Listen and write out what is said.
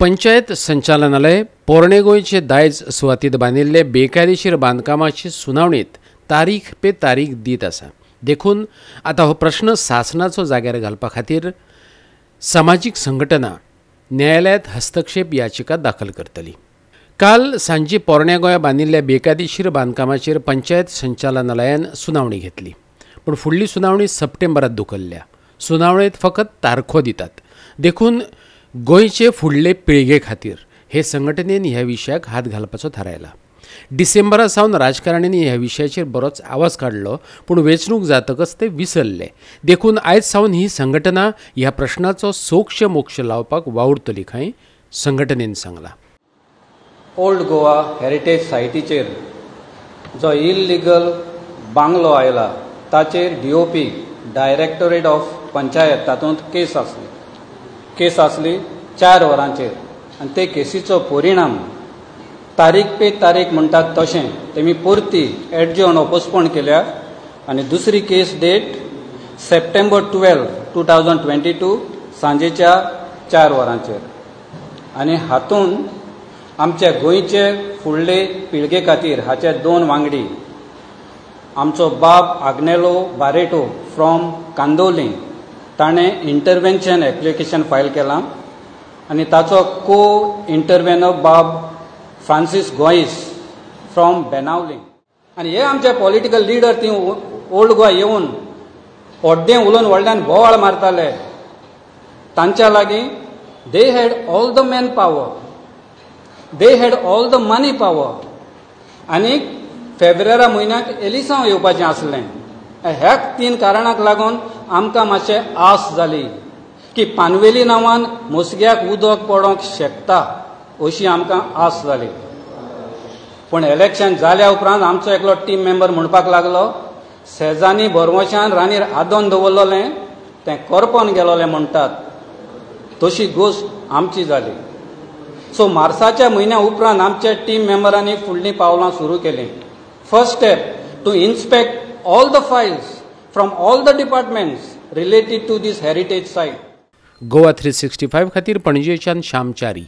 पंचायत संचालनालय पोरणे गोंयचे दायज सुवातीत बांदिल्ले बेकायदेशीर बांदकामाची सुनावणीत तारीख पे तारीख दीत आसा. देखून आतां हो प्रश्न सासणाचो जाग्यार घालपा खातीर समाजीक संघटना न्यायालयात हस्तक्षेप याचिका दाखल करतली. काल सांजे पोरण्या गोंया बांदिल्ल्या बेकायदेशीर बांदकामाचेर पंचायत संचालनालयान सुनावणी घेतली, पूण फुडली सुनावणी सप्टेंबरात धुकल्ल्या. सुनावणेत फकत तारखो दितात. देखून गोंयचे फुडले पिळगे खातीर हे संघटनेन ह्या विशयाक हात घालपाचो थारायला. डिसेंबरा सावन राजकारण्यांनी ह्या विशयाचेर बरोच आवाज काडलो, पूण वेंचणूक जातकच ते विसरले. देखून आयज सावन ही संघटना ह्या प्रश्नाचो सोक्ष मोक्ष लावपाक वावुरतली खंय संघटनेन सांगला. ओल्ड गोवा हेरिटेज सायटीचेर जो इलिगल बांगलो आयला ताचेर डीओपी डायरेक्टोरेट ऑफ पंचायत तातूंत केस आसली. केस आसली 4 वरांचेर आनी ते केसीचो परिणाम तारीख पे तारीख म्हणटात तशें तेमी परती एडजॉर्न पोस्टपोन केल्या आनी दुसरी केस डेट सप्टेंबर 12, 2022 सांजेच्या 4 वरांचेर. आनी हातून आमच्या गोंयचे फुडले पिळगे खातीर हाचे 2 वांगडी आमचो बाब आग्नेलो बारेटो फ्रॉम कांदोली ताणें इंटरवेन्शन एप्लिकेशन फायल केलां आनी ताचो को इंटरवेनर बाब फ्रांसीस गोईस फ्रॉम बेनावली. आनी हे आमचे पॉलिटिकल लिडर ती ओल्ड गोवा येवन ओड्डें उलोवन व्हडल्यान बोवाळ मारताले. तांच्या लागीं they had all the man power, they had all the money power. आनी फेब्रुवारा म्हयन्याक एलिसांव येवपाचें आसलें. ह्या 3 कारणाक लागून आमकां मातशें आस जाली की पानवेली नांवान मोसग्याक उदक पडोवंक शकता अशी आमकां आस जाली. पूण इलेक्शन जाल्या उपरांत आमचो एकलो टीम मेंबर म्हणपाक लागलो सेजानी भरवशान राणीर आदोन दवरलें तें करपोन गेलोलें म्हणटात तशी गोश्ट आमची जाली. सो मार्साच्या म्हयन्या उपरांत आमच्या टीम मेंबरांनी फुडलीं पावलां सुरू केलीं. First step to inspect all the files from all the departments related to this heritage site. Goa 365 खातीर पणजेच्यान श्याम च्यारी.